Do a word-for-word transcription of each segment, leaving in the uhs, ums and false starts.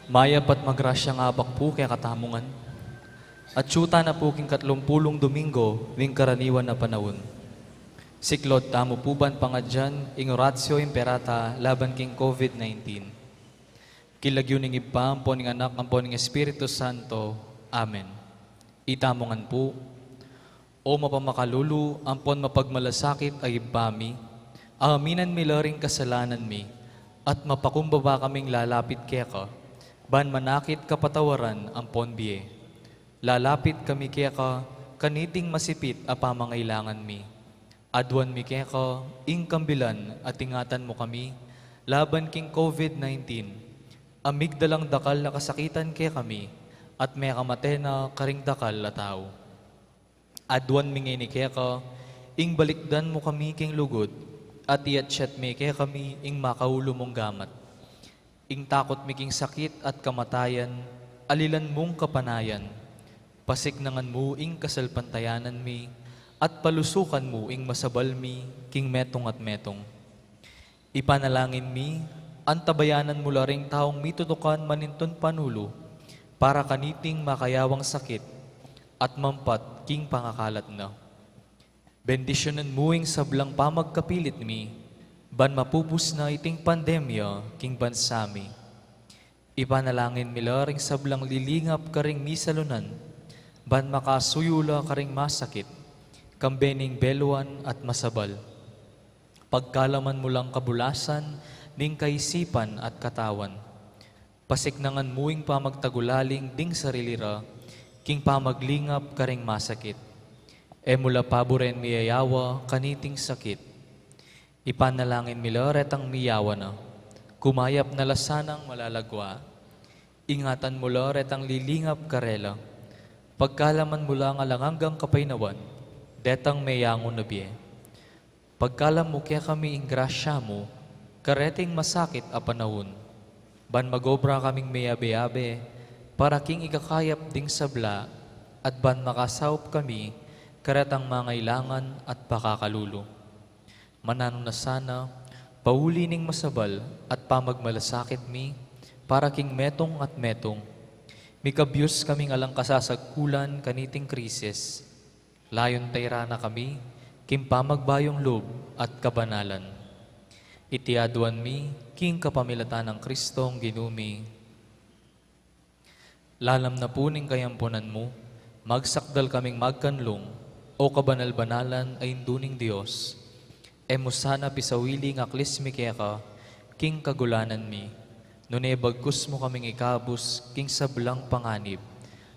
Mayap at magrasyang abak pu kekatamu ngan. Atyu tana pu king katlumpulung Domingo ning karaniwan a panaun. Siklaud tamu pu ban pangadyan ing Oratio Imperata laban king COVID nineteen. King lagyu ning Ibpa, ampo ning Anak, ampo ning Espiritu Santo. Amen. Itamu ngan pu. O mapamakalulu ampon mapagmalasakit a Ibpa mi, aminan mi la ring kasalanan mi, at mapakumbaba kaming lalapit keka, ban manakit kapatawaran ampon bie. Lalapit kami keka, kaniting masipit a pamangailangan mi. Aduan mi keka ing kambilan at ingatan mu kami laban king COVID nineteen, a migdalang dakal a kasakitan kekami, at mekamate na karing dakal a tau. Aduan mi ngeni keka, ing balikdan mu kami king lugud, at iyatyat me kekami ing makaulu mung gamat. Ing takut mi king sakit at kamatayan, alilan mung kapanayan. Pasiknangan mu ing kasalpantayanan mi, at palusukan mu ing masabal mi king metung at metung. Ipanalangin mi, antabayanan mu la ring taung mitutukan manintun panulu para kaniting makayawang sakit at mampat king pangakalat na. Bendisyunan mu ing sablang pamagkapilit mi, ban mapupus na iting pandemya king bansa mi. Ipanalangin mi la ring sablang lilingap karing misalunan, ban makasuyu la karing masakit, kambe ning beluan at masabal. Pagkalaman mu lang kabulasan ning kaisipan at katawan. Pasiknangan mu ing pamagtagulaling ding sarili ra, king pamaglingap karing masakit. E mu la paburen miyayawa kaniting sakit. Ipanalangin mi la retang miyawa na, kumayap na la sanang malalagwa. Ingatan mu la retang lilingap karela. Pagkalaman mu lang alang anggang kapaynawan detang meyangu na bie. Pagkalam mu kekami ing grasya mu kareting masakit a panaun, ban magobra kaming meyabe-yabe para king ikakayap ding sabla, at ban makasaup kami karetang mangailangan at pakakalulu. Mananu na sana, pauli ning masabal at pamagmalasakit mi para king metung at metung. Mikabyus kaming alang kasasagkulan kaniting krisis. Layun tayra na kami king pamagbayung lub at kabanalan. Iti aduan mi king kapamilatan nang Kristong Ginu mi. Lalam na pu ning kayampunan mu, magsakdal kaming magkanlung, o kabanal-banalan a Indu ning Dios. E mu sana pisawili ing aklis mi keka king kagulanan mi, nune bagkus mu kaming ikabus king sablang panganib,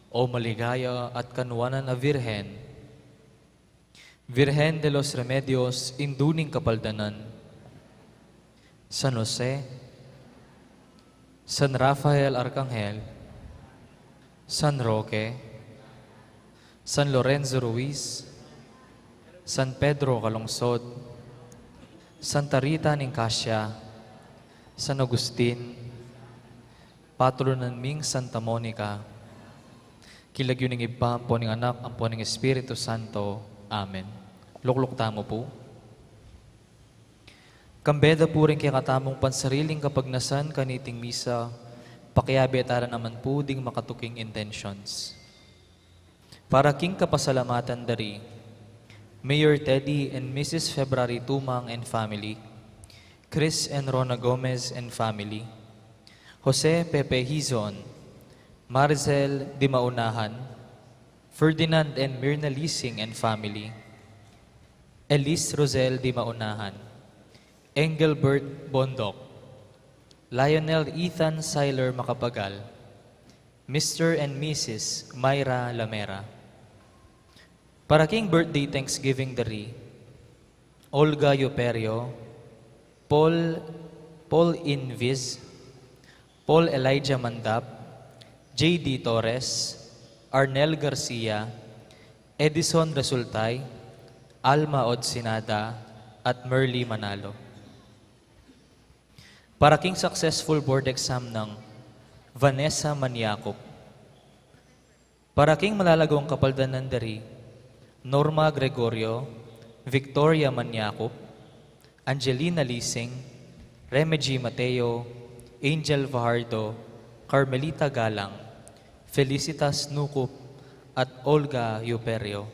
o maligaya at kanuanan a Virgen. Virgen de los Remedios, Indu ning Kapaldanan, San Jose, San Rafael Arcangel, San Roque, San Lorenzo Ruiz, San Pedro Calungsod, Santa Rita ning Cascia, San Agustin, patulunan ming Santa Monica. King lagyu ning Ibpa, ampo ning Anak, ampo ning Espiritu Santo. Amen. Lukluk tamu pu. Kambe da pu ring kekatamung pansariling kapagnasan kaniting misa, pakiabe tara naman pu ding makatuking intentions. Para king kapasalamatan da ri Mayor Teddy and Missus February Tumang and family, Chris and Rona Gomez and family, Jose Pepe Hizon, Marcel Dimaunahan, Ferdinand and Mirna Lising and family, Elise Rosel Dimaunahan, Engelbert Bondoc, Lionel Ethan Siler Macapagal, Mister and Missus Myra Lamera. Para king birthday Thanksgiving da ri Olga Yoperio, Paul, Paul Invis, Paul Elijah Mandap, J D Torres, Arnel Garcia, Edison Resultay, Alma Odsinada, at Merly Manalo. Para king successful board exam nang Vanessa Maniacup. Para king malalaguang kapaldanan da ri Norma Gregorio, Victoria Maniacup, Angelina Lising, Remedy Mateo, Angel Fajardo, Carmelita Galang, Felicitas Nucup, at Olga Yuperio.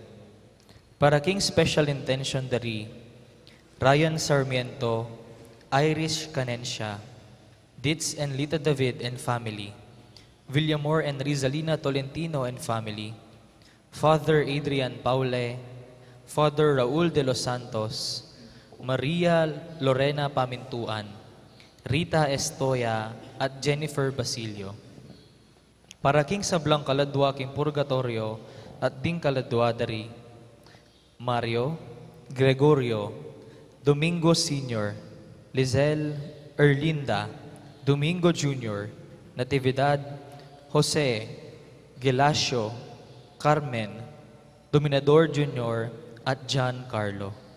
Para king special intention dari, Ryan Sarmiento, Irish Canencia, Ditz and Lita David and family, Villamor and Rizalina Tolentino and family, Father Adrian Paule, Father Raul de los Santos, Maria Lorena Pamintuan, Rita Estoya, at Jennifer Basilio. Para king sablang kaladwa king purgatoryo at ding kaladwa dari, Mario, Gregorio, Domingo Senior, Lizelle, Erlinda, Domingo Junior, Natividad, Jose, Gelasio, Carmen, Dominador Junior, at John Carlo.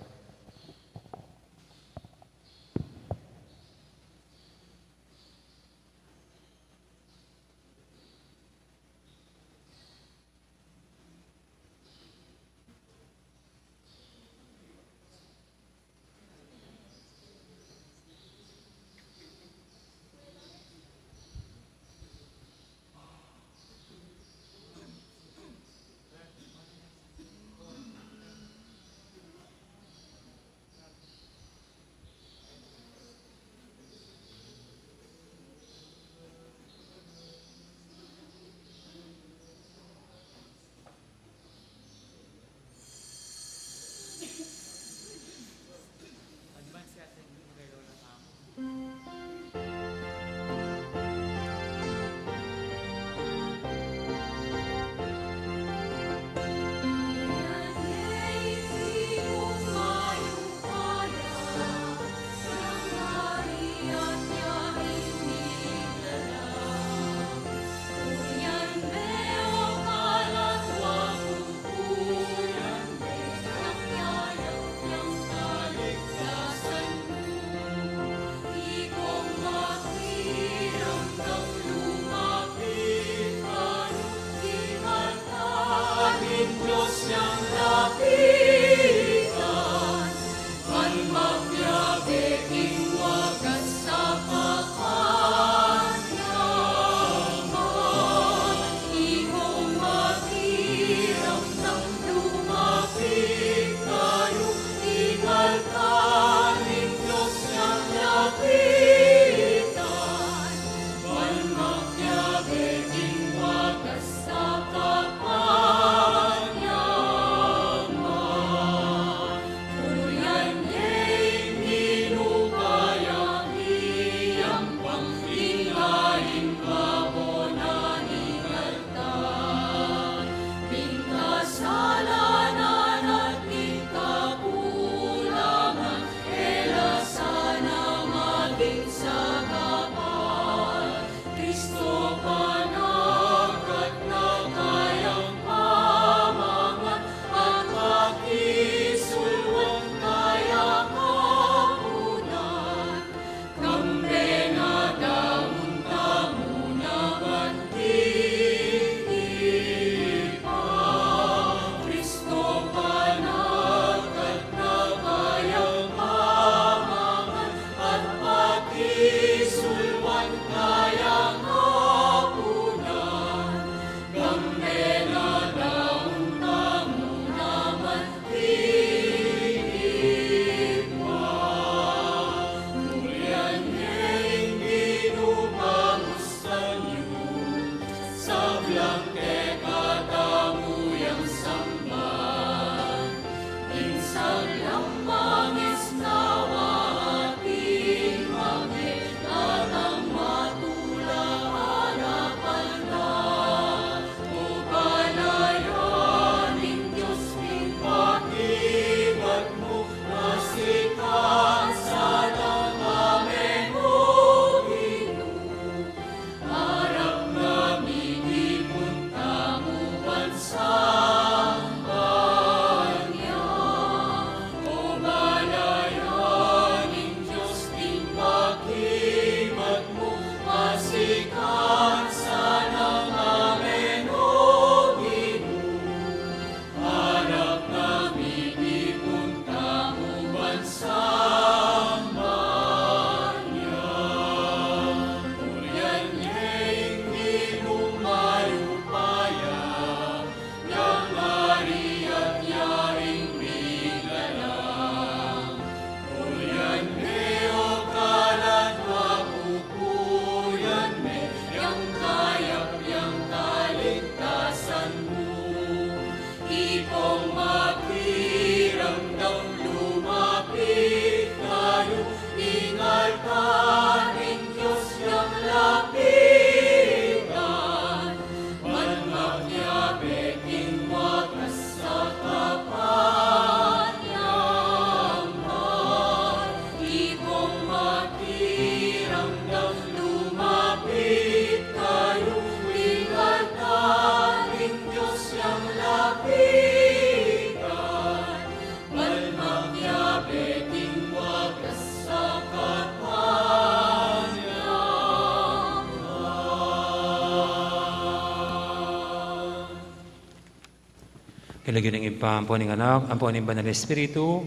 Lagyu ning Ibpa, ampo ning Anak, ampo ning Banal Espiritu.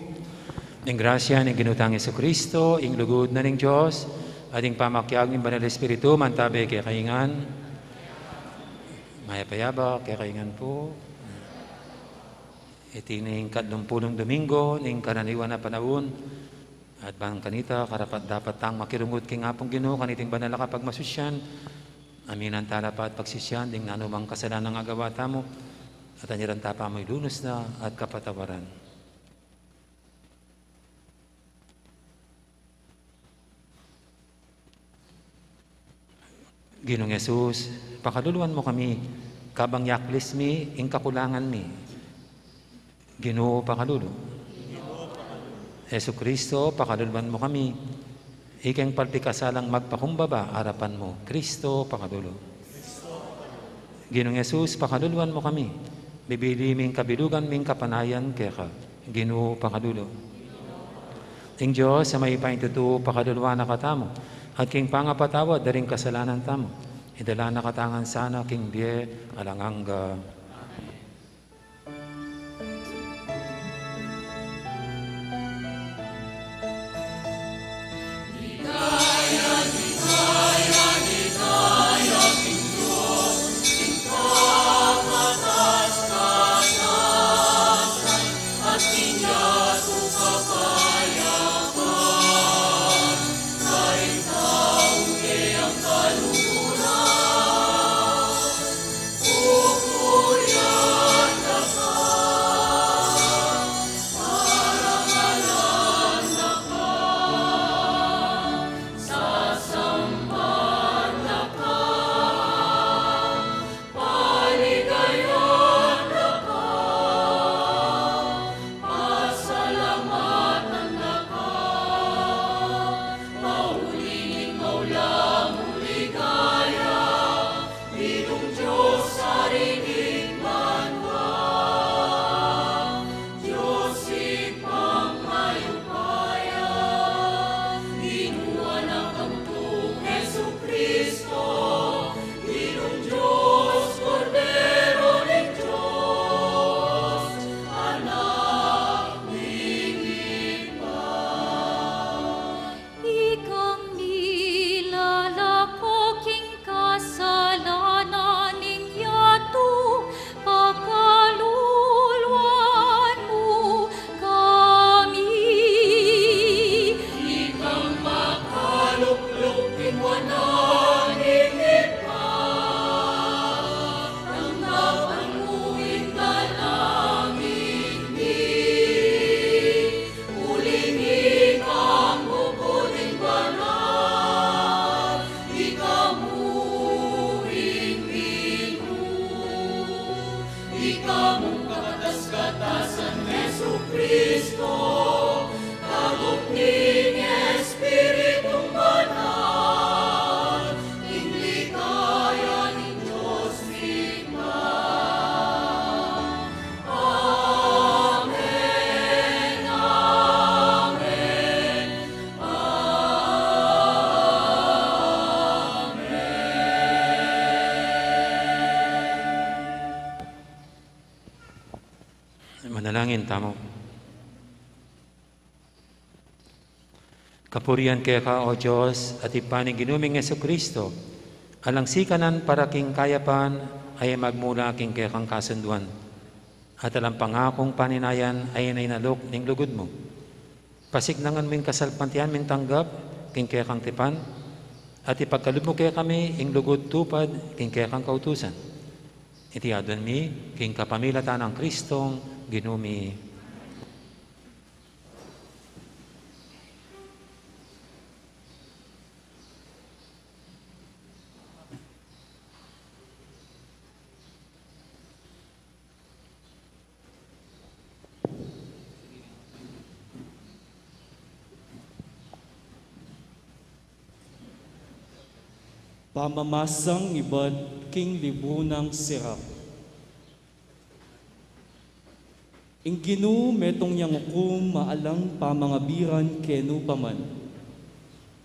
Ing grasya ning Ginu tang Jesucristo, ing lugud na ning Dios, at ing pamakiabe ning Banal Espiritu, mantabe kekayu ngan. Mayap a yabak kekayu ngan pu. Iti ning katlumpulung Domingo ning karaniwan a panaun. At ban kanita, karapat-dapat tang makirungut king Apung Ginu kaniting banal a kapagmasusyan, aminan tala pa at pagsisian ding nanumang kasalanang agawa tamu, at anyaran ta pa mu ilunus na at kapatawaran. Ginung Jesus, pakaluluan mu kami, kabang yaklis mi ing kakulangan mi. Ginu, pakalulu. Jesucristo, pakaluluan mu kami. Ikeng palpikasalang magpakumbaba arapan mu, Cristo, pakalulu. Ginung Jesus, pakaluluan mu kami. Bibili ming kabilugan ming kapanayan keka. Ginu, pakalulu. Ing Dios a mayupayang tutu, pakaluluan na katamu, at king pangapatawad da ring kasalanan tamu, idala na katamu ngan sana king bie alang angga. Ikang nilalako king kasalanan ning yatu, pakaluluan mu kami. Ikang makalukluk king wanan ning Ibpa, tanggapan mu ing dalangin mi. Uling ikang bubud ning banal, ika mu ing Ginu, ika mung katas-katasan, Jesucristo, tagup ning Espiritung Banal, ing ligaya ning Dios Ibpa. Amen, amen, amen. Manalangin tamu. Kapurian keka, O Dios, at Ibpa ning Ginu ming Jesucristo, alang sikanan para king kayapan, a e magmula king kekang kasunduan. At alang pangakung paninayan, a e na inalok ning lugud mu. Pasiknangan mu ing kasalpantayanan ming tanggap king kekang tipan, at ipagkalub mu kekami ing lugud tupad king kekang kautusan. Iti aduan mi king kapamilatan nang Kristong Ginu mi. Pamamasang ibat king libu nang Sirach. Ing Ginu metung yang ukum a alang pamangabiran kenu pa man.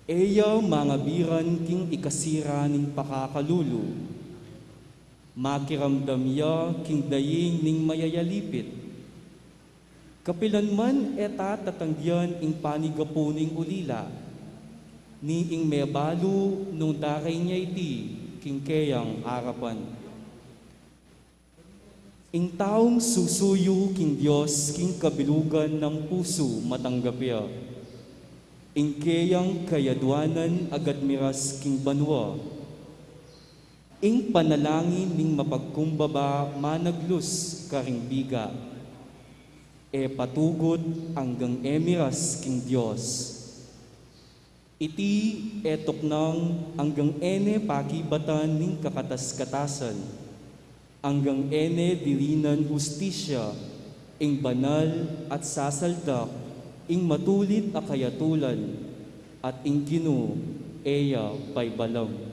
E ya mangabiran king ikasira ning pakakalulu. Makiramdam ya king daing ning mayayalipit. Kapilan man e ta tatanggian ing panigapu ning ulila, ni ing mebalu nung darain ya iti king keyang arapan. Ing taung susuyu king Dios king kabilugan nang pusu matanggap ya. Ing keyang kayaduanan agad miras king banua. Ing panalangin ning mapagkumbaba managlus karing biga. E patugut anggang e miras king Dios. Iti e tuknang anggang e ne pakibatan ning kakatas-katasan, anggang e ne dirinan hustisya ing banal at sasaldak ing matulid a kayatulan, at ing Ginu e ya paibalam.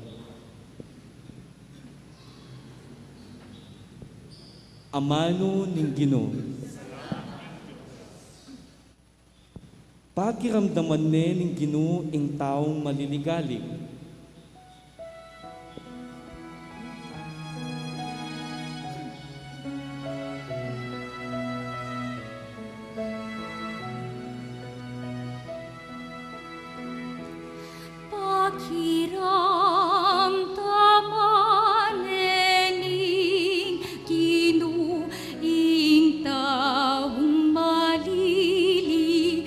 Amanu ning Ginu. Pakiramdaman ne ning Ginu ing taung maliligalig. Pakiramdaman ne ning Ginu ing taung maliligalig.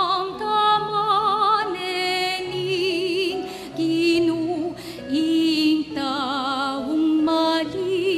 Pakiramdaman ne ning Ginu ing taung maliligalig.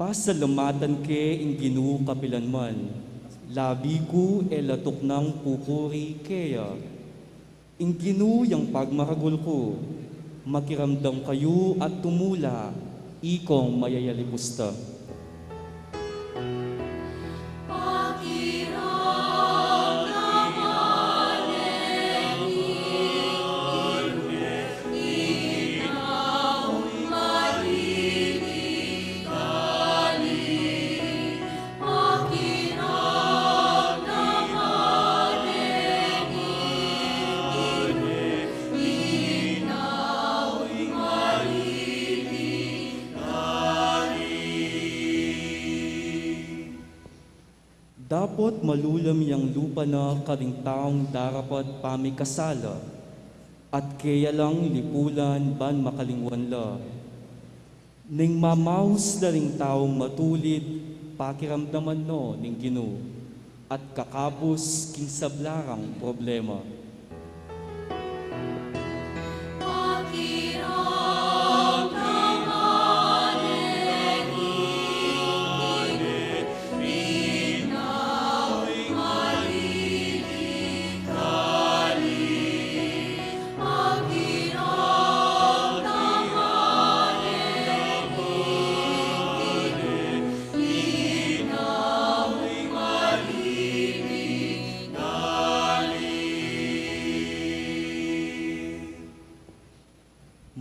Pasalamatan ke ing Ginu kapilan man, labi ku e la tuknang pupuri keya. Ing Ginu yang pagmaragul ku, makiramdam kayu at tumula, ikong mayayalipusta. Dapot malulam yang lupa na karing taung darapat pamikasala, at keya lang lipulan ban makalingwan la. Ning mamaus la ring taung matulid, pakiramdaman no ning Ginu, at kakabus king sabla rang problema.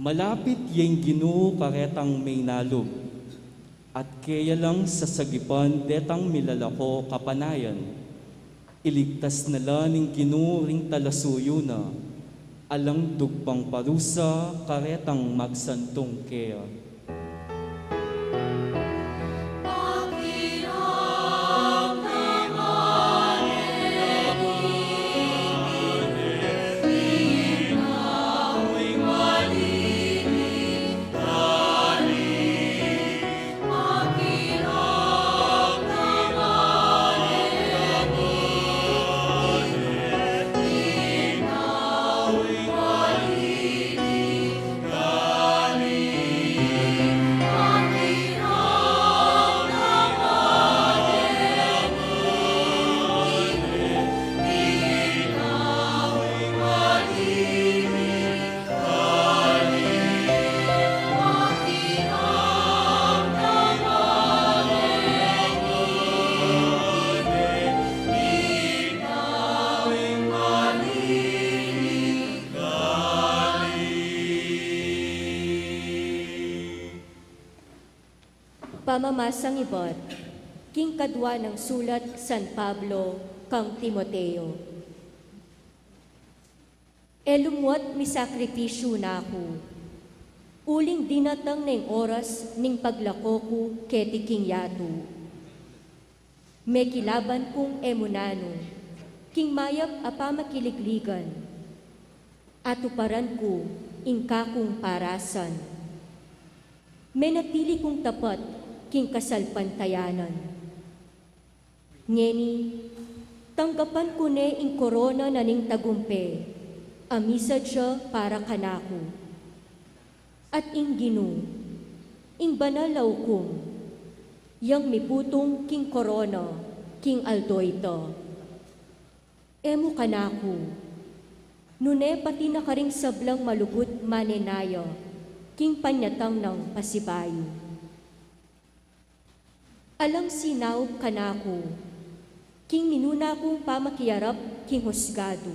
Malapit ya ing Ginu karetang minalub, at keya lang sasagipan detang milalako kapanayan. Iligtas na la ning Ginu ring talasuyu na, alang dugpang parusa karetang magsantung keya. Pamamasang ibat king kadua nang sulat San Pablo kang Timoteo. E lumuat misakripisyu na ku, uling dinatang na ing oras ning paglako ku keti king yatu. Mekilaban kung e mu nanu king mayap a pamakiligligan, atuparan ku ing kakung parasan. Menatili kung tapat king kasalpantayanan. Ngeni, tanggapan ku ne ing korona na ning tagumpe a misadya para kanaku. At ing Ginu, ing banal a ukum, yang miputung king korona king aldo ita. E mu kanaku, nune pati na karing sablang malugud manenaya king panyatang nang pasibayu. Alang sinaup kanaku king minuna kung pamakiarap king husgadu.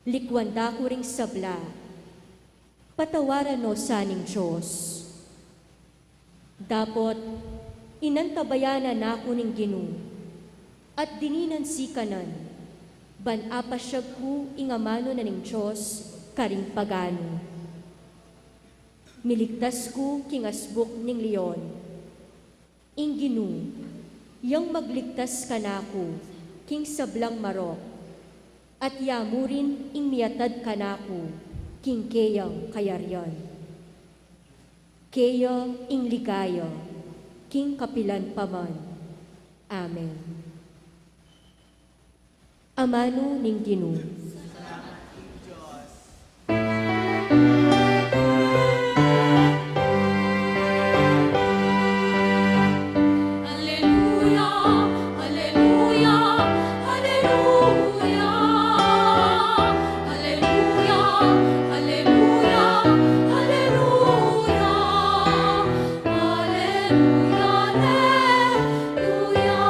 Likwan da ku ring sabla, patawaran no sa ning Dios. Dapot inantabayanan na ku ning Ginu, at dininan sikanan, ban apasyag ku ing amanu na ning Dios karing paganu. Miligtas ku king asbuk ning leon. Ing Ginu, yang magligtas kanaku king sablang marok, at ya mu rin ing miatad kanaku king keyang kayarian. Keya ing ligaya king kapilan pa man. Amen. Amanu ning Ginu. Aleluya, aleluya, aleluya. Aleluya, aleluya, aleluya. Aleluya, aleluya.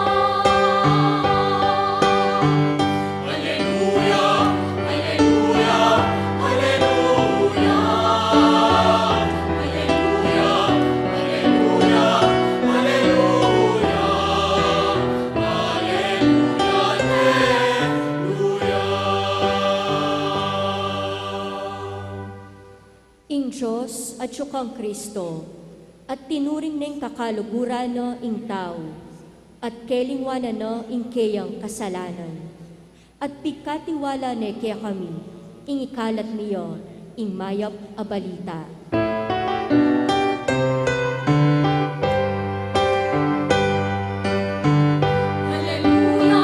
Aleluya, aleluya, aleluya. Aleluya, aleluya, aleluya. Aleluya, aleluya. Ing Dios atyu kang Kristo, at tinuring neng kakaluguran na ing tau, at kelingwanan na ing keyang kasalanan, at pigkatiwala ne kekami ing ikalat mi ya ing mayap a balita. Aleluya,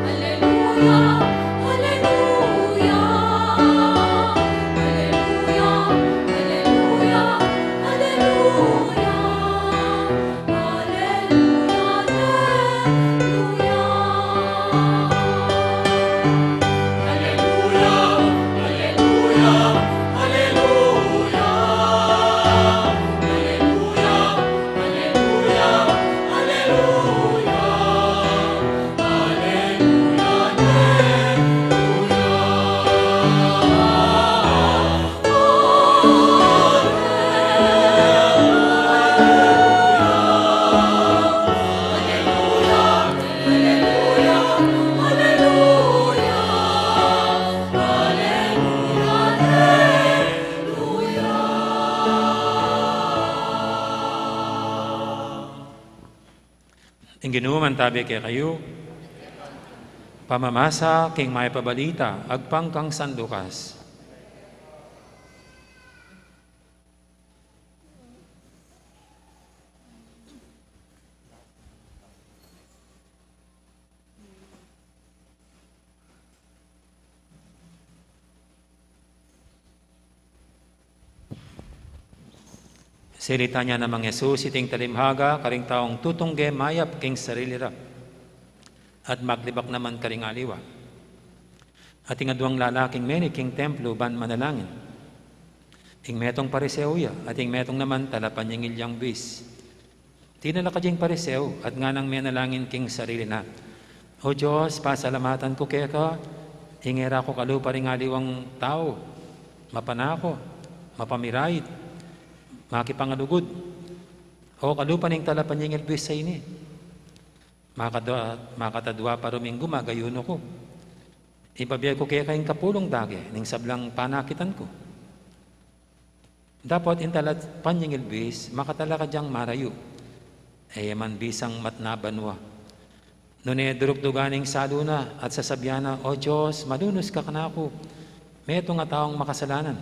aleluya, aleluya. Aleluya, aleluya, aleluya. Aleluya, aleluya. Aleluya, aleluya, aleluya. Aleluya, aleluya, aleluya. Aleluya, aleluya. Ing Ginu mantabi kekayu. Pamamasa king mayap a balita agpang kang San Lucas. Silitan ya namang Jesus iting talimhaga karing taung tutungge mayap king sarili ra, at maglibak naman karing aliwa. Ating aduang lalaking menig king templo ban manalangin. Ing metung Pariseo ya, at ing metung naman talapanyingil yang buis. Tinalakad ya ing Pariseo at nganang menalangin king sarili na, "O Dios, pasalamatan ku keka, ing e ra ku kalupa ring aliwang tau, mapanaku, mapamirait, makipangalugud, O kalupa ning talapanyingil buis a ini, makadwa, makatadwa pa ruming guma gayunu ku. Ibabie ku keka ing kapulung dake ning sablang panakitan ku. Dapot ing talapanyingil buis, makatalakad yang marayu. E ya man bisang matna banua. Nune durukdugan ing salu na at sasabian na, "O Dios, malunus ka kanaku, metung a taung makasalanan."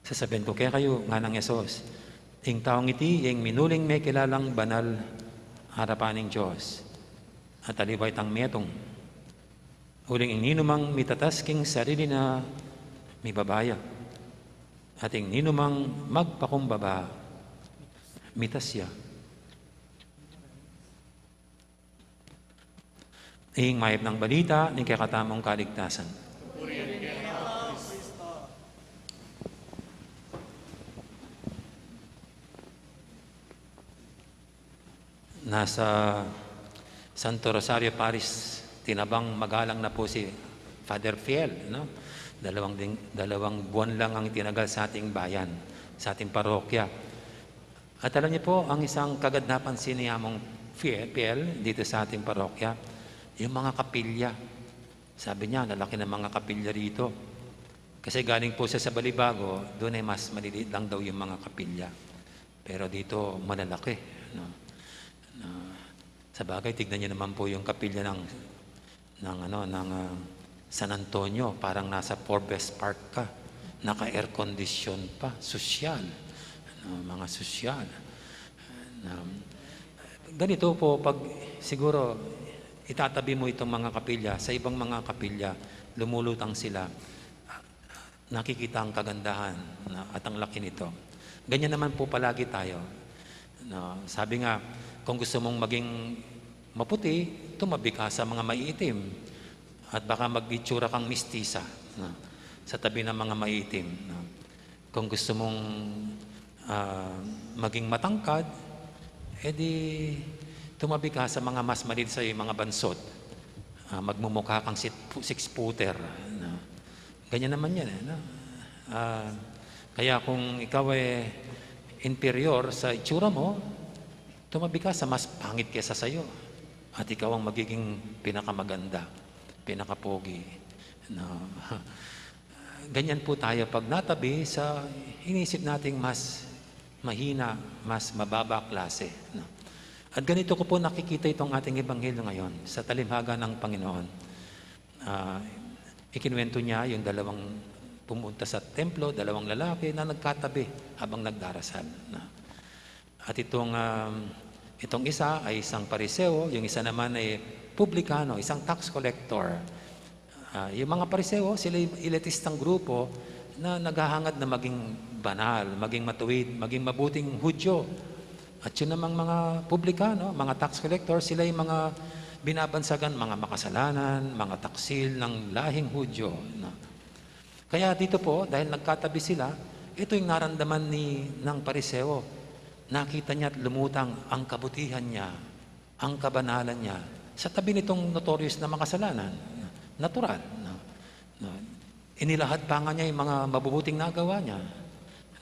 Sasabian ku kekayu, nganang Jesus, ing taung iti ing minuling mekilalang banal arapan ning Dios, at aliwa itang metung. Uling ing ninumang mitatas king sarili na, mibaba ya, at ing ninumang magpakumbaba, mitas ya. Ing mayap nang balita ning kekatamung kaligtasan. Nasa Santo Rosario Parish, tinabang magalang na po si Father Fiel, no? Dalawang ding-, dalawang buwan lang ang itinagal sa ating bayan, sa ating parokya. At alam niyo po, ang isang kagandapan ni Among Fie-, Fiel dito sa ating parokya, yung mga kapilya. Sabi niya, lalaki ng mga kapilya rito. Kasi galing po siya sa Balibago, doon ay mas maliliit lang daw yung mga kapilya. Pero dito, malalaki, no? Na, sa bagay, tignan niyo naman po yung kapilya ng, ng, ano, ng, ah, San Antonio, parang nasa Forbes Park ka. Naka-air condition pa, sosyal. Ano, mga sosyal. Na, ganito po, pag siguro itatabi mo itong mga kapilya, sa ibang mga kapilya, lumulutang sila, nakikita ang kagandahan na, at ang laki nito. Ganyan naman po palagi tayo. No, sabi nga, kung gusto mong maging maputi, tumabi ka sa mga maiitim. At baka mag-itsura kang mistisa, no, sa tabi ng mga maiitim, no. Kung gusto mong, ah, maging matangkad, edi tumabi ka sa mga mas maliit sa'yo, yung mga bansot. Ah, magmumukha kang sit-, six-footer, no. Ganyan naman yan, eh, no? Ah, kaya kung ikaw, eh, inferior sa itsura mo, tumabi ka sa mas pangit kesa sa'yo. At ikaw ang magiging pinakamaganda, pinakapogi, no? Ganyan po tayo pag natabi sa inisip nating mas mahina, mas mababa klase, no? At ganito ko po nakikita itong ating ebanghelyo ngayon sa talinghaga ng Panginoon. Ah, ikinuwento niya yung dalawang pumunta sa templo, dalawang lalaki na nagkatabi habang nagdarasal, no? At itong, um, itong isa ay isang Pariseo, yung isa naman ay publikano, isang tax collector. Ah, yung mga Pariseo, sila yung elitistang grupo na naghahangad na maging banal, maging matuwid, maging mabuting Hudyo. At yun namang mga publikano, mga tax collector, sila yung mga binabansagan, mga makasalanan, mga taksil ng lahing Hudyo, no? Kaya dito po, dahil nagkatabi sila, ito yung naramdaman ni, ng Pariseo. Nakita niya at lumutang ang kabutihan niya, ang kabanalan niya, sa tabi nitong notorious na makasalanan. Natural, no? No? Inilahad pa nga niya yung mga mabubuting nagawa niya.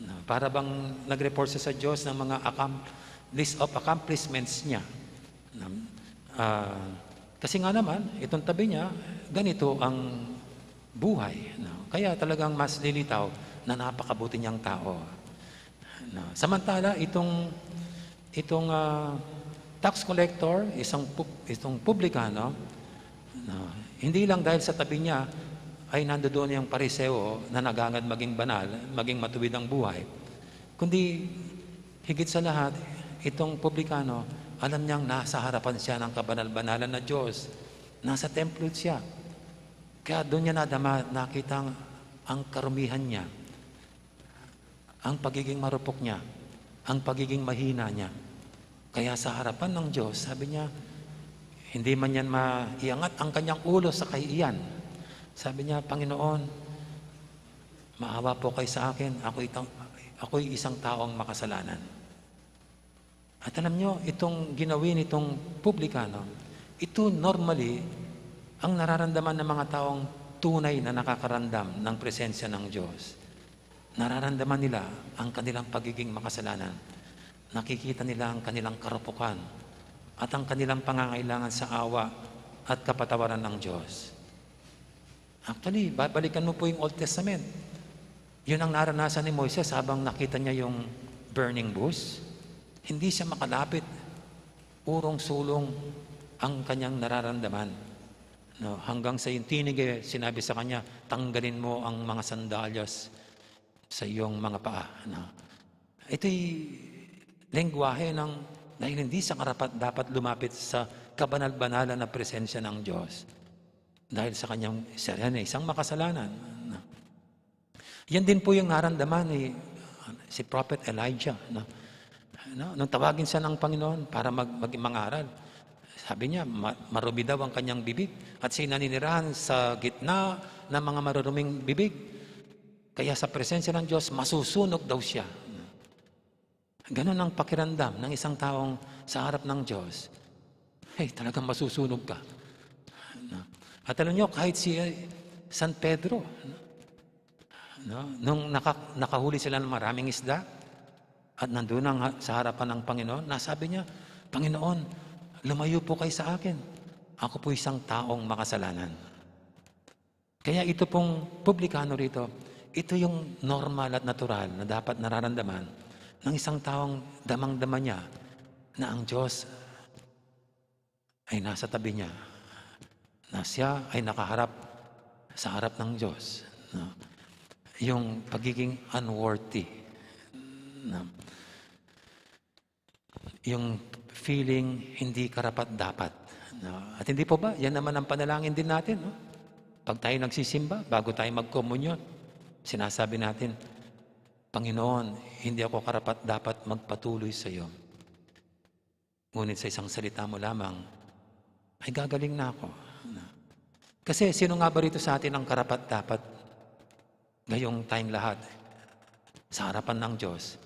No? Para bang nag-report siya sa Diyos ng mga accom-, list of accomplishments niya. No? Ah, kasi nga naman, itong tabi niya, ganito ang buhay, no? Kaya talagang mas lilitaw na napakabuti niyang tao. No? Samantala, itong, itong, ah, tax collector, isang pub-, itong publikano, no? Hindi lang dahil sa tabi niya ay nandoon yung Pariseo na naghangad maging banal, maging matuwid ang buhay, kundi higit sa lahat, itong publikano, alam niyang nasa harapan siya ng kabanal-banalan na Diyos. Nasa templo siya. Kaya doon niya nadama, nakita ang, ang karumihan niya, ang pagiging marupok niya, ang pagiging mahina niya. Kaya sa harapan ng Diyos, sabi niya, hindi man yan maiangat ang kanyang ulo sa kahihiyan. Sabi niya, "Panginoon, maawa po kayo sa akin. Ako itang, ako'y isang taong makasalanan." At alam nyo, itong ginawi nitong publikano, ito normally ang nararamdaman ng mga taong tunay na nakakaramdam ng presensya ng Diyos. Nararamdaman nila ang kanilang pagiging makasalanan. Nakikita nila ang kanilang karupukan at ang kanilang pangangailangan sa awa at kapatawaran ng Diyos. Actually, babalikan mo po yung Old Testament. Yun ang naranasan ni Moises habang nakita niya yung burning bush. Hindi siya makalapit. Urong-sulong ang kanyang nararamdaman. No, hanggang sa yung tinig, eh, sinabi sa kanya, "Tanggalin mo ang mga sandalyas sa iyong mga paa." No? Ito'y lengguwahe ng, dahil hindi siya karapat-dapat lumapit sa kabanal-banalan na presensya ng Diyos. Dahil sa kanyang, siya rin ay isang makasalanan. No? Yan din po yung naramdaman ni si Prophet Elijah. No? No? Nung tawagin siya ng Panginoon para mag, maging mangaral, sabi niya, "Ma-, marumi daw ang kanyang bibig at siya naninirahan sa gitna ng mga maruruming bibig. Kaya sa presensya ng Diyos, masusunog daw siya." Ganun ang pakiramdam ng isang taong sa harap ng Diyos. Hey, talagang masusunog ka. No? At alam niyo, kahit si, eh, San Pedro, no? Nung naka-, nakahuli sila ng maraming isda, at nandun ang ha-, sa harapan ng Panginoon, nasabi niya, "Panginoon, lumayo po kayo sa akin. Ako po isang taong makasalanan." Kaya ito pong publikano rito, ito yung normal at natural na dapat nararamdaman ng isang taong damang-dama niya na ang Diyos ay nasa tabi niya, na siya ay nakaharap sa harap ng Diyos. No? Yung pagiging unworthy. No? Yung feeling hindi karapat-dapat. No? At hindi po ba, yan naman ang panalangin din natin. No? Pag tayo nagsisimba, bago tayo magkomunyon, sinasabi natin, "Panginoon, hindi ako karapat-dapat magpatuloy sa iyo. Ngunit sa isang salita mo lamang, ay gagaling na ako." Kasi sino nga ba rito sa atin ang karapat-dapat ngayong tayong lahat sa harapan ng Diyos?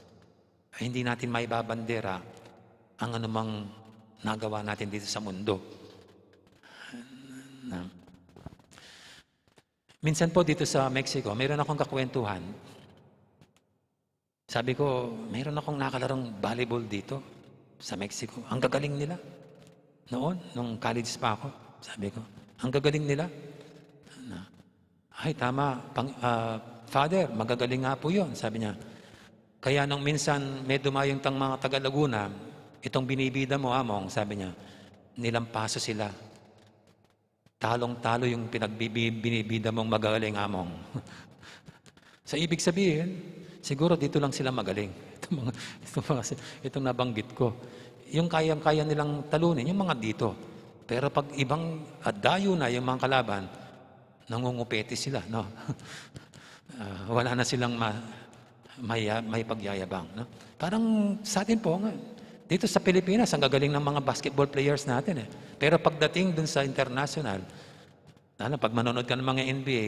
Ay hindi natin maibabandera ang anumang nagawa natin dito sa mundo. Na, minsan po dito sa Mexico, mayroon akong kakwentuhan. Sabi ko, "Mayroon akong nakalarong volleyball dito sa Mexico. Ang gagaling nila. Noon, nung college pa ako," sabi ko, "ang gagaling nila." Na, "Ay, tama, pang, ah, Father, magagaling nga po yun," sabi niya. "Kaya nung minsan may dumayo tang mga taga Laguna, itong binibida mo, Among," sabi niya, "nilampaso sila. Talong-talo yung pinagbibi-, binibida mong magagaling, Among." So, ibig sabihin, siguro dito lang sila magaling. Itong mga, itong mga, itong nabanggit ko. Yung kayang-kaya nilang talunin, yung mga dito. Pero pag ibang, at dayo na yung mga kalaban, nangungupeti sila, no? Ah, wala na silang ma-, may, may pagyayabang, no? Parang sa atin po nga, dito sa Pilipinas, ang gagaling ng mga basketball players natin, eh. Pero pagdating dun sa international, lalo pag manonood ka ng mga N B A,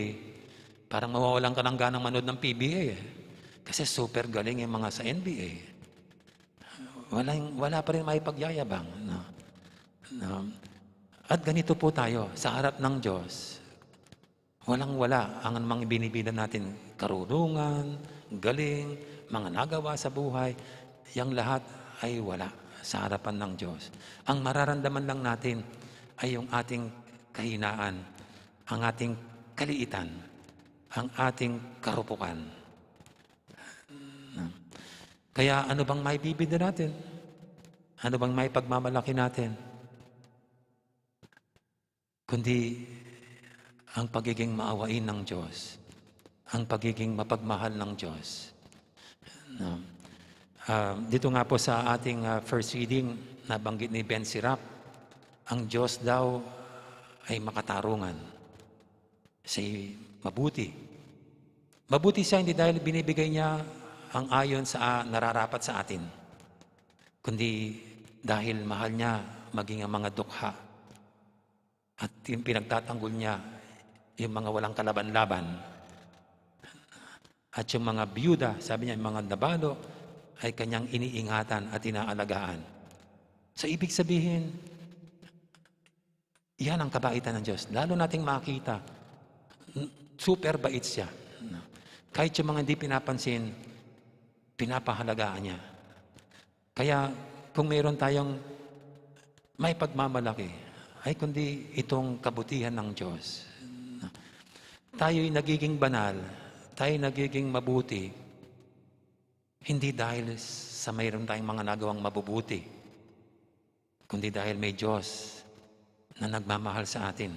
parang mawawalan ka ng ganang manood ng P B A, eh. Kasi super galing yung mga sa N B A. Walang, wala pa rin may pagyayabang, no? No? At ganito po tayo, sa harap ng Diyos, walang-wala ang mga binibida natin, karunungan, galing, mga nagawa sa buhay, yang lahat ay wala sa harapan ng Diyos. Ang mararamdaman lang natin ay yung ating kahinaan, ang ating kaliitan, ang ating karupukan. Kaya ano bang maibibida natin? Ano bang maipagmamalaki natin? Kundi ang pagiging maawain ng Diyos, ang pagiging mapagmahal ng Diyos. No? Ah, dito nga po sa ating, ah, first reading, nabanggit ni Ben Sirap, ang Diyos daw ay makatarungan. Siya mabuti. Mabuti siya hindi dahil binibigay niya ang ayon sa, ah, nararapat sa atin, kundi dahil mahal niya maging ang mga dukha. At yung pinagtatanggol niya, yung mga walang kalaban-laban. At yung mga biyuda, sabi niya, yung mga nabalo, ay kanyang iniingatan at inaalagaan. So, ibig sabihin, yan ang kabaitan ng Diyos. Lalo nating makita, super bait siya. Kahit yung mga hindi pinapansin, pinapahalagaan niya. Kaya kung mayroon tayong maipagmamalaki, ay kundi itong kabutihan ng Diyos. Tayo'y nagiging banal, tayo'y nagiging mabuti, hindi dahil sa mayroon tayong mga nagawang mabubuti, kundi dahil may Diyos na nagmamahal sa atin,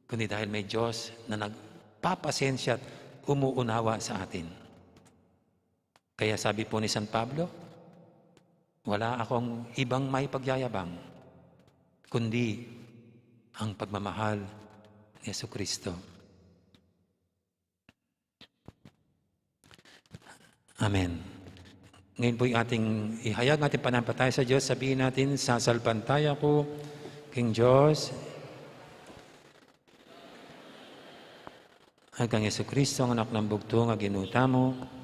kundi dahil may Diyos na nagpapasensya at umuunawa sa atin. Kaya sabi po ni San Pablo, "Wala akong ibang maipagyayabang kundi ang pagmamahal ni Jesucristo." Amen. Ngayon po'y ating ihayag, ating pananampalataya sa Diyos. Sabihin natin, "Sasalpantaya ku king Diyos at kang Jesucristo, ang Anak nang bugtung a Ginu tamu."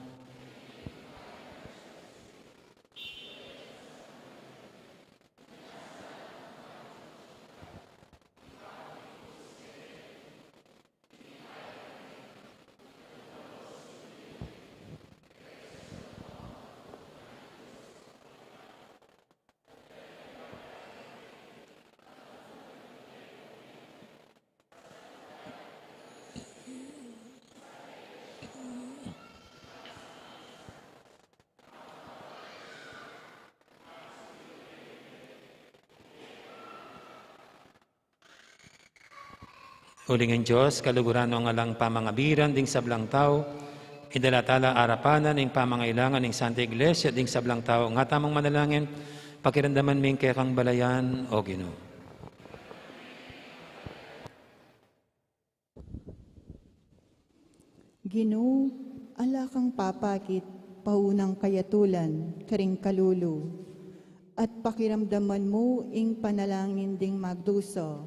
Uling ing Dios, kaluguran no ing alang pamangabiran ding sablang tau, idala tala arapan na ing pamangailangan ning Santa Iglesia ding sablang tau. Nga tamung manalangin, pakiramdaman mi ing kekang balayan, O Ginu. Ginu, ala kang papakit paunang kayatulan karing kalulu, at pakiramdaman mu ing panalangin ding magdusa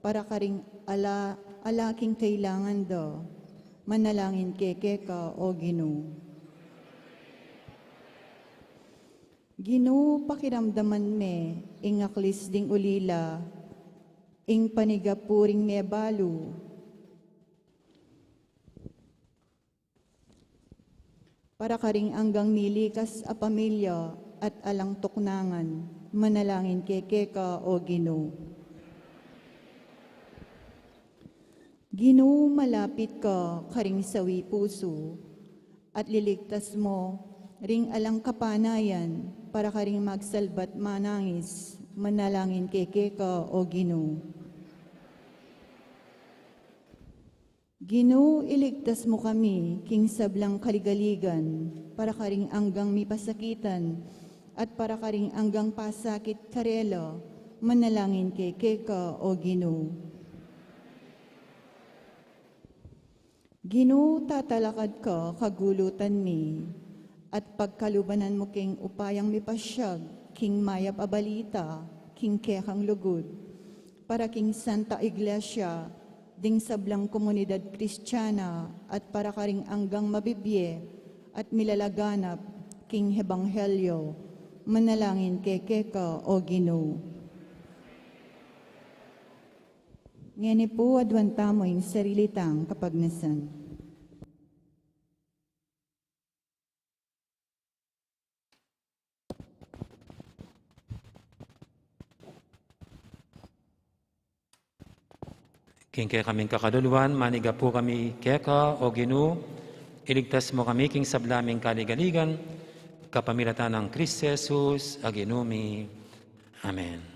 para karing ala, ala king kailangan da, manalangin keke ka, O Ginu. Ginu, pakiramdaman me ing aklis ding ulila, ing panigapu ring mebalu, para karing anggang milikas a pamilya at alang tuknangan, manalangin keke ka, O Ginu. Ginu, malapit ka karing sawi pusu, at liligtas mu ring alang kapanayan para karing magsalba't manangis, manalangin keke ka, O Ginu. Ginu, iligtas mu kami king sablang kaligaligan, para karing anggang mipasakitan, at para karing anggang pasakit karela, manalangin keke ka, O Ginu. Ginu, tatalakad ka kagulutan mi, at pagkalubanan mu king upayang mipasyag king mayap a balita king kekang lugud, para king Santa Iglesia ding sablang komunidad Kristiana, at para karing anggang mabibie at milalaganap king ebanghelyo, manalangin keke ka, O Ginu. Ngeni pu, aduan tamu ing sarili tang kapagnasan. King kekaming kakaluluan, manigapu kami keka, O Ginu, iligtas mu kami king sabla ming kaligaligan, kapamilatan nang Kristo Jesus a Ginu mi. Amen.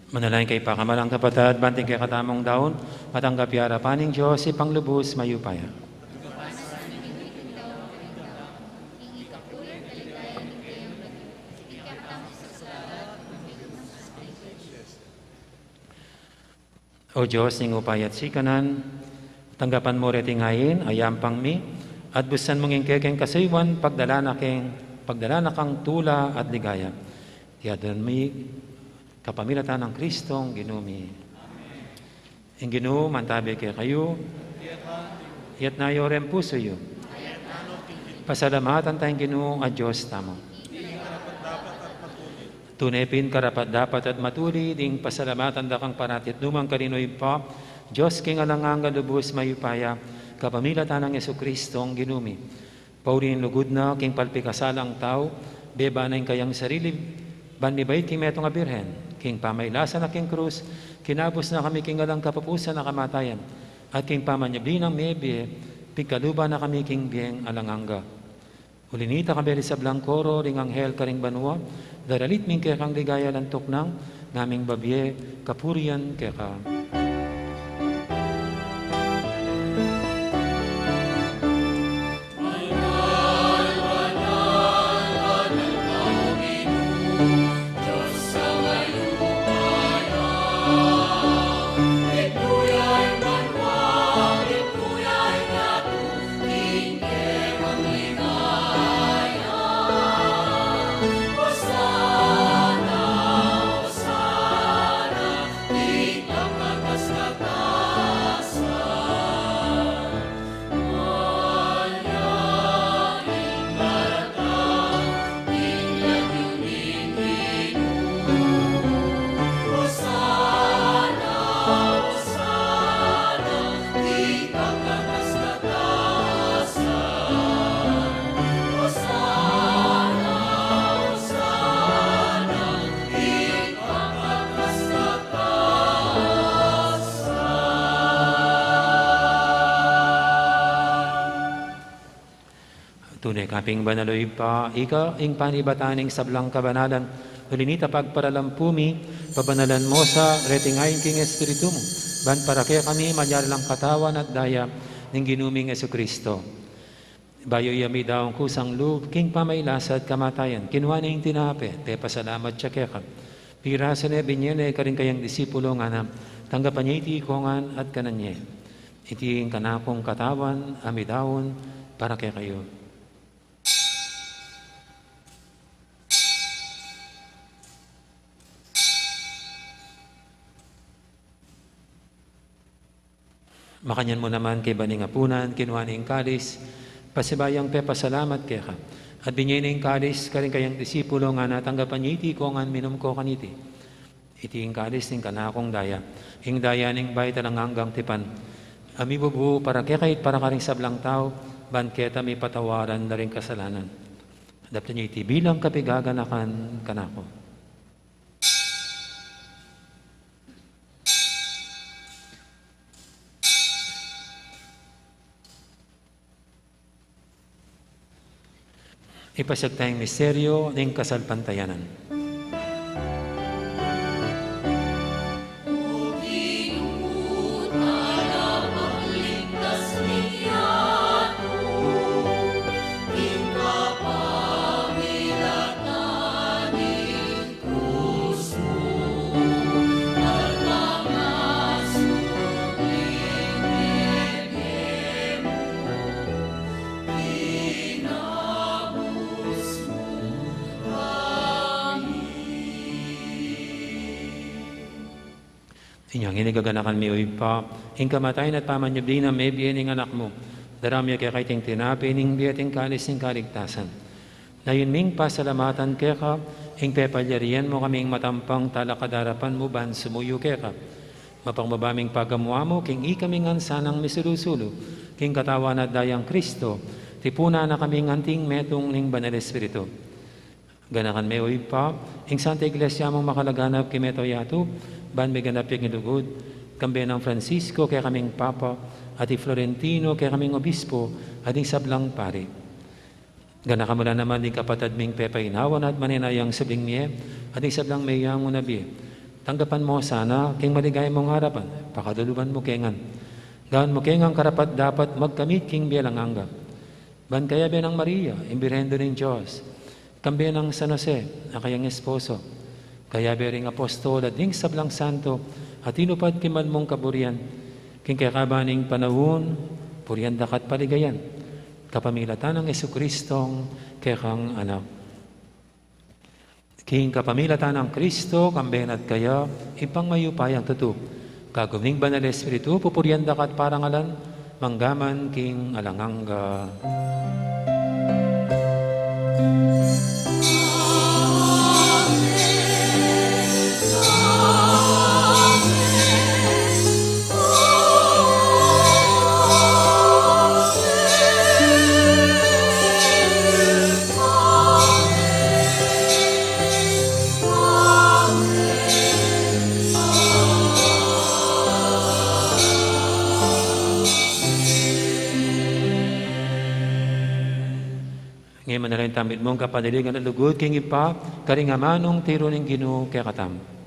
Manalangin kayu pakamalan kung kapatad, ban ing kekatamung daun matanggap ya arapan ning Dios, Ibpang lubus mayupaya. O Dios, ning upaya at sikanan, tanggapan mu reting ain a yampang mi, at busan mung ing kekeng kasuyuan pagdalan na keng, pagdalan na kang tula at ligaya. Iti adwan mi kapamilatan nang Kristong Ginu mi. Ing Ginu mantabi kekayu. Iyatas yu reng pusu yu. Pasalamatan taya ing Ginu a Dios tamu. Tune pin karapat-dapat at matulid ing pasalamatan da kang parati at nukarin man, Ibpa, Dios king alang angga, lubus mayupaya, kapamilatan nang Jesukristong Ginu mi. Pauli ning lugud na king palpikasalang tau, beba na ing kayang sarili, ban mibait king metung a birhen, king pamailasa na king krus, kinabus na kami king alang kapupusan a kamatayan, at king pamanyubli nang mebie, pigkaluban na kami king bieng alang angga. Uli nita, kayabe ring sablang koro ring anghel karing banua, daralit mi ing kekang ligaya alang tuknang, ngaming babie kapurian keka. Tune ka pin banal, o Ibpa, ika ing panibatan ning sablang kabanalan. Uli nita, pagparalampu mi, pabanalan mu sa reting ain king Espiritu mu, ban para kekami malyari lang katawan at daya ning Ginu ming Jesucristo. Bayu ya midaun kusang lub king pamailasa at kamatayan, kinua ne ing tinape, pepasalamat ya keka, pirasu ne, binye ne karing kayang disipulo, ngana: Tanggapan ye iti ikongan at kanan ye. Iti ing kanakung katawan a midaun para kekayu. Makanyan mu naman, kaybat ning apunan, kinua ne ing kalis, pasibayu yang pepasalamat keka, at binye ne ing kalis karing kayang disipulo, ngana: Tanggapan ye iti ikongan, minum ko kaniti. Iti ing kalis ning kanakung daya, ing daya ning bayu at alang anggang tipan, a mibubu para kekayu at para karing sablang tau, ban keta mipatawaran la ring kasalanan. Daptan ye iti bilang kapigaganakan kanaku. Ipasiag taya ing misteryu ning kasalpantayanan. Inya ngeni gaganakan mi, o Ibpa, ing kamatayan at pamanyubli nang mebie ning Anak mu. Daraun mi keka iting tinape ning bie at ing kalis ning kaligtasan. Ngeni ming pasalamatan keka, ing pepalyarian mu kaming matampang talakad king arapan mu ban sumuyu keka. Mapagmabaming pagamu-amu, king ikami ngan sanang misulu-sulu king katawan at dayang Kristo, tipunan na kaming anting metung ning Banal Espiritu. Ganakan me, o Ibpa, ing Santa Iglesia mung makalaganap king mabilug a yatu, ban miganap ya king lugud, kambe nang Francisco kekaming Papa, at i Florentino kekaming Obispo, at ing sablang pari. Ganakan mu la naman ding kapatad ming pepainawa na at maninaya king subling mie, at ing sablang meyangu na bie. Tanggapan mu la sana king maligaya mung arapan, pakalulu mu la ngan. Gawan mu la ngang karapat-dapat magkamit king bie alang angga. Ban kayabe nang Maria, ing Birhen Indu ning Dios, kambe nang San Jose, a kayang esposo, kayabe ring apostol at ding sablang santo, a tinupad king mal mung kaburian, king kekaban ning panaun, purian da ka at paligayan, kapamilatan nang Jesucristong kekang Anak. King kapamilatan nang Kristo, kambe na at kaya, Ibpang mayupayang tutu, kagum ning Banal Espiritu, pupurian da ka at parangalan, mangga man king alang angga. Ngeni manalangin tamu mitmung kapanaligan at lugud king Ibpa, karing amanung tiru ning Ginu kekatamu.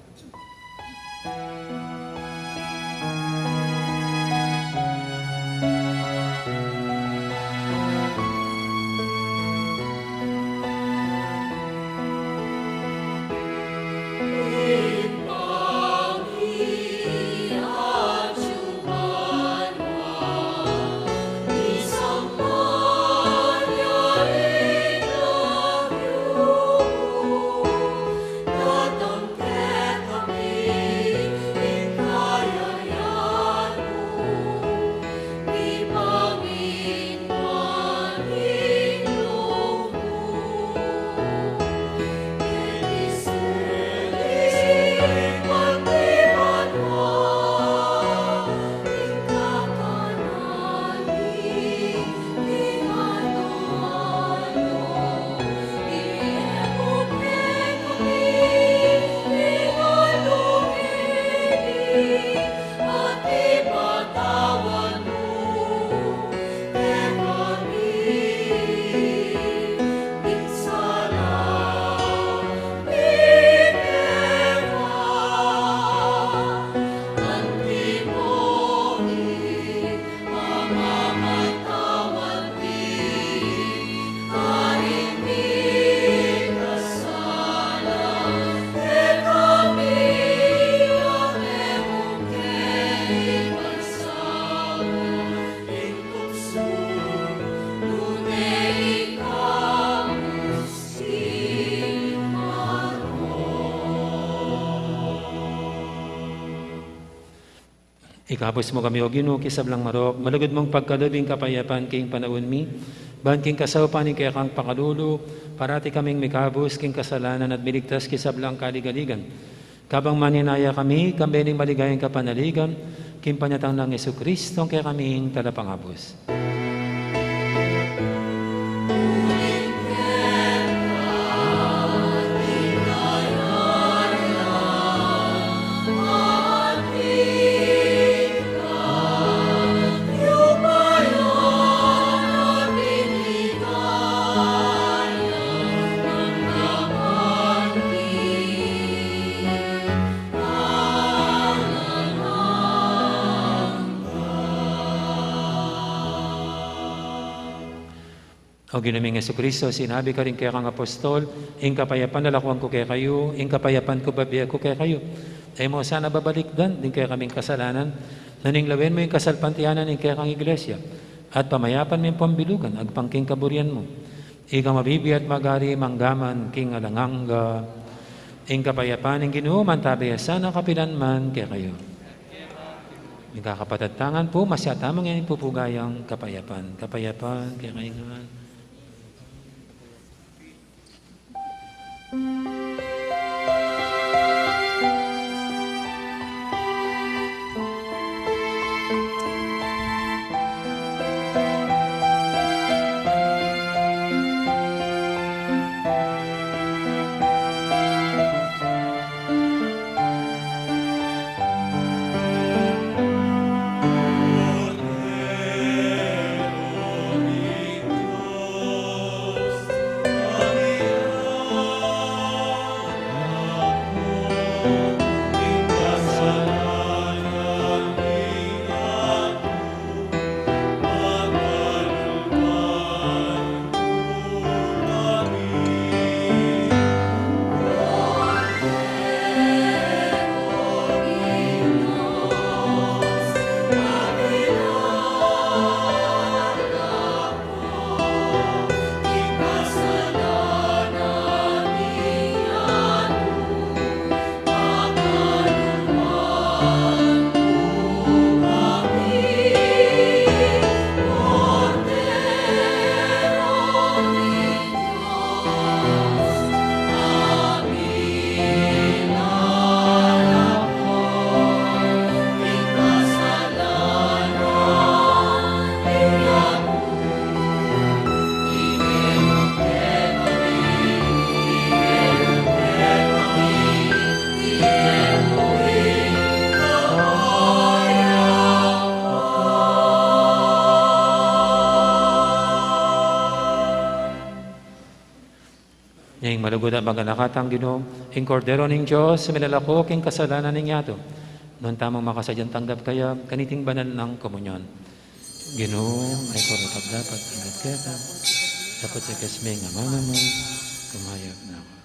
Ikabus mu kami, O Ginu, king sablang marok, malugud mung pagkalub ing kapayapan king panaun mi, ban king kasaupan ning kekang pakalulu, parati kaming mikabus king kasalanan at miligtas king sablang kaligaligan. Kabang maninaya kami, kambe ning maligayang kapanaligan, king panyatang nang Jesucristo, a kekaming Talapangabus. O Ginu ming Jesucristo, sinabi mu karing kekang apostol, ing kapayapan lalakwan ku kekayu, ing kapayapan ku bibie ku kekayu. E mu sana babalikdan ding kekaming kasalanan, nune lawen mu ing kasalpantayanan ning kekang Iglesia, at pamayapan me ing pambilugan agpang king kaburian mu. Ika a mabibie at magari mangga man king alang angga. Ing kapayapan ning Ginu mantabe ya sana kapilan man kekayu. Mikakapatad tamu ngan pu, masyag tamu ngan pu pu gayang kapayapan. Kapayapan kekayu ngan. Ing malugud at maganakatang Ginu, ing Kordero ning Dios, milalako king kasalanan ning yatu. Nuan tamung makasadyang tanggap kaya kaniting banal nang komunyon. Ginu, e ku dapat-dapat tanggap keka, dapot sa ikasme ing amanu mu, kumayap na ku.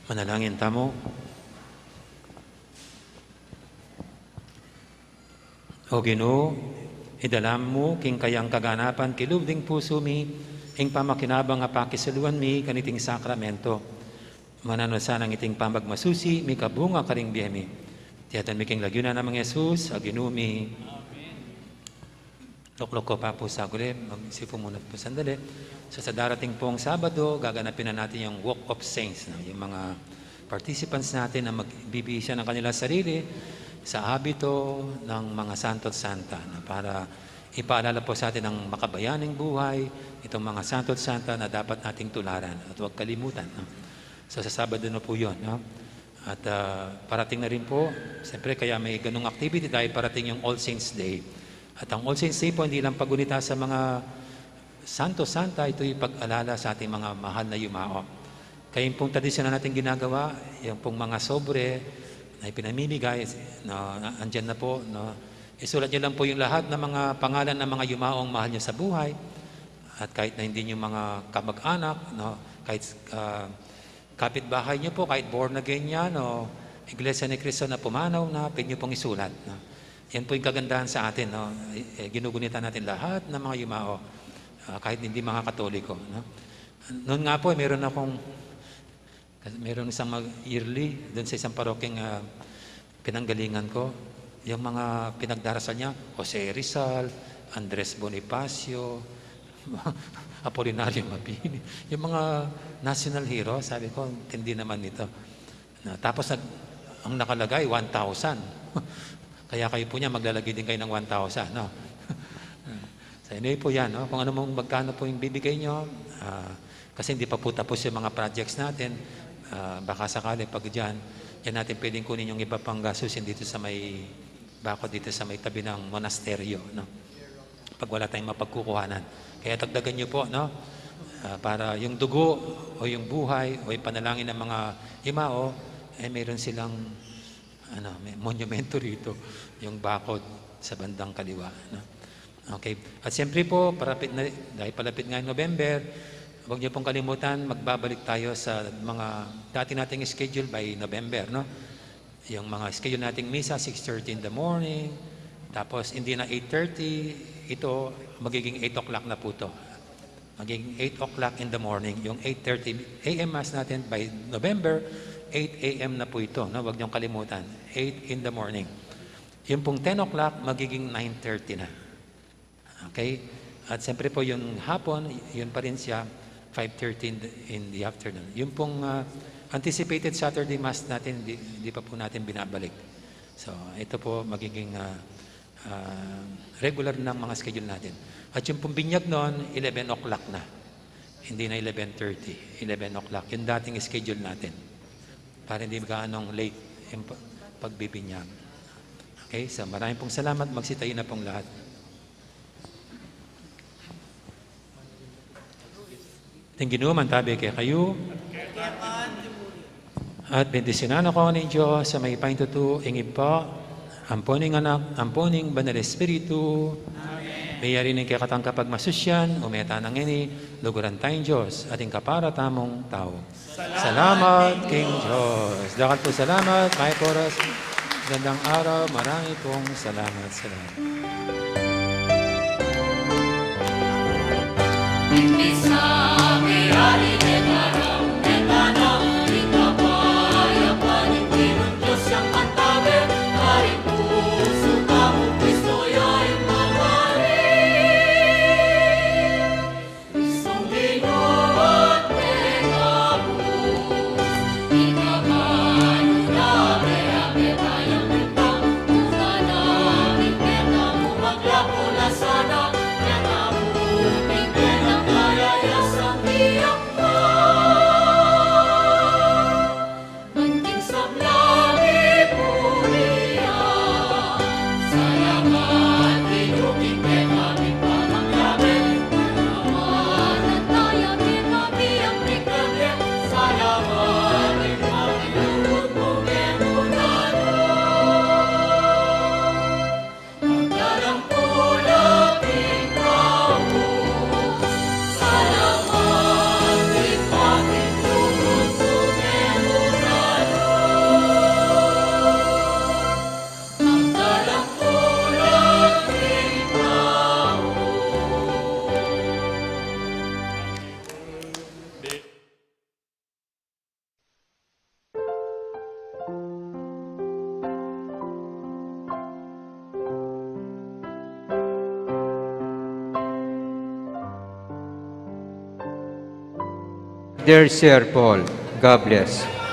Manalangin tamu. O Ginu, idala mu king kayang kaganapan king lub ning pusu mi ing pamakinabang a pakisaluan mi kaniting sakramento. Mananu sanang iting pamagmasusi mikabunga karing bie mi. Iti aduan mi king lagyu na nang Jesus a Ginu mi. Amen. Lukluk ko pa pu saguli, mag-isip pu muna pu sandali. So, sa darating pong Sabado, gaganapin na natin yung Walk of Saints, no? Yung mga participants natin na magbibigay siya ng kanilang sarili sa abito ng mga santo at santa, no? Para ipaalala po sa atin ang makabayanang buhay, itong mga santo at santa na dapat nating tularan at huwag kalimutan, no? So, sa Sabado na po yun, no? At, ah, parating na rin po, siyempre, kaya may ganung activity dahil parating yung All Saints Day. At ang All Saints Day po, hindi lang paggunita sa mga santo, santa, ito'y pag-alala sa ating mga mahal na yumao. Kaya yung pong tradisyonal natin ginagawa, yung pong mga sobre na ipinamimigay, no, na, andyan na po, no. Isulat niyo lang po yung lahat ng mga pangalan ng mga yumaong mahal niyo sa buhay. At kahit na hindi niyo mga kamag-anak, no, kahit, ah, kapitbahay niyo po, kahit born again yan o Iglesia ni Cristo na pumanaw na, pwede niyo pong isulat, no? Yan po yung kagandahan sa atin, no? Eh, eh, ginugunita natin lahat ng mga yumao, ah, kahit hindi mga Katoliko, no? Noon nga po, eh, meron akong, meron isang mag-, yearly doon sa isang parokyang, ah, pinanggalingan ko, yung mga pinagdarasal niya, Jose Rizal, Andres Bonifacio, Apolinario Mabini, yung mga national hero, sabi ko, "Tindi naman nito." Na, tapos nag-, ang nakalagay, one thousand. Kaya kayo po niya, maglalagay din kayo ng one thousand, no? So, anyway po yan, no? Kung ano mong magkano po yung bibigay nyo, ah, kasi hindi pa po tapos yung mga projects natin, ah, baka sakali pag dyan, dyan natin pwedeng kunin yung iba pang gastusin dito sa may bako, dito sa may tabi ng monasteryo, no? Pag wala tayong mapagkukuhanan. Kaya dagdagan nyo po, no? Ah, para yung dugo o yung buhay o yung panalangin ng mga yumao, eh, meron silang, ano, may monumento rito, yung bakod sa bandang kaliwa, no? Okay. At siyempre po, parapit na, dahil palapit nga yung November, huwag niyo pong kalimutan, magbabalik tayo sa mga dati nating schedule by November, no? Yung mga schedule nating misa, six thirty in the morning, tapos hindi na eight thirty, ito, magiging eight o'clock na po to. Magiging eight o'clock in the morning. Yung eight thirty A M Mass natin by November, eight A M na po ito, no? Huwag niyong kalimutan. Eight in the morning. Yung pong ten o'clock, magiging nine thirty na. Okay? At siyempre po, yung hapon, yun pa rin siya, five thirty in the, in the afternoon. Yung pong, ah, anticipated Saturday Mass natin, di, di pa po natin binabalik. So, ito po magiging, ah, ah, regular ng mga schedule natin. At yung pong binyag noon, eleven o'clock na. Hindi na eleven thirty, eleven o'clock. Yung dating schedule natin. Para hindi gaanong late yung pa-, pagbibinyag. Okay, so maraming pong salamat. Magsitayo na pong lahat. Ing Ginu mantabi kekayu. At bendisyunan na kayu ning Dios a mayupaya king tutu, ing Ibpa, ampo ning Anak, ampo ning Banal Espiritu. Amen. Meyari ning kekatang kapagmasusian, ume tana ngeni, luguran taya ing Dios, at ing kapara tamung tau. Salamat king Dios. Dakal pung salamat, mayap a oras, magandang araw, marami pong salamat, salamat. Dear Sir Paul, God bless.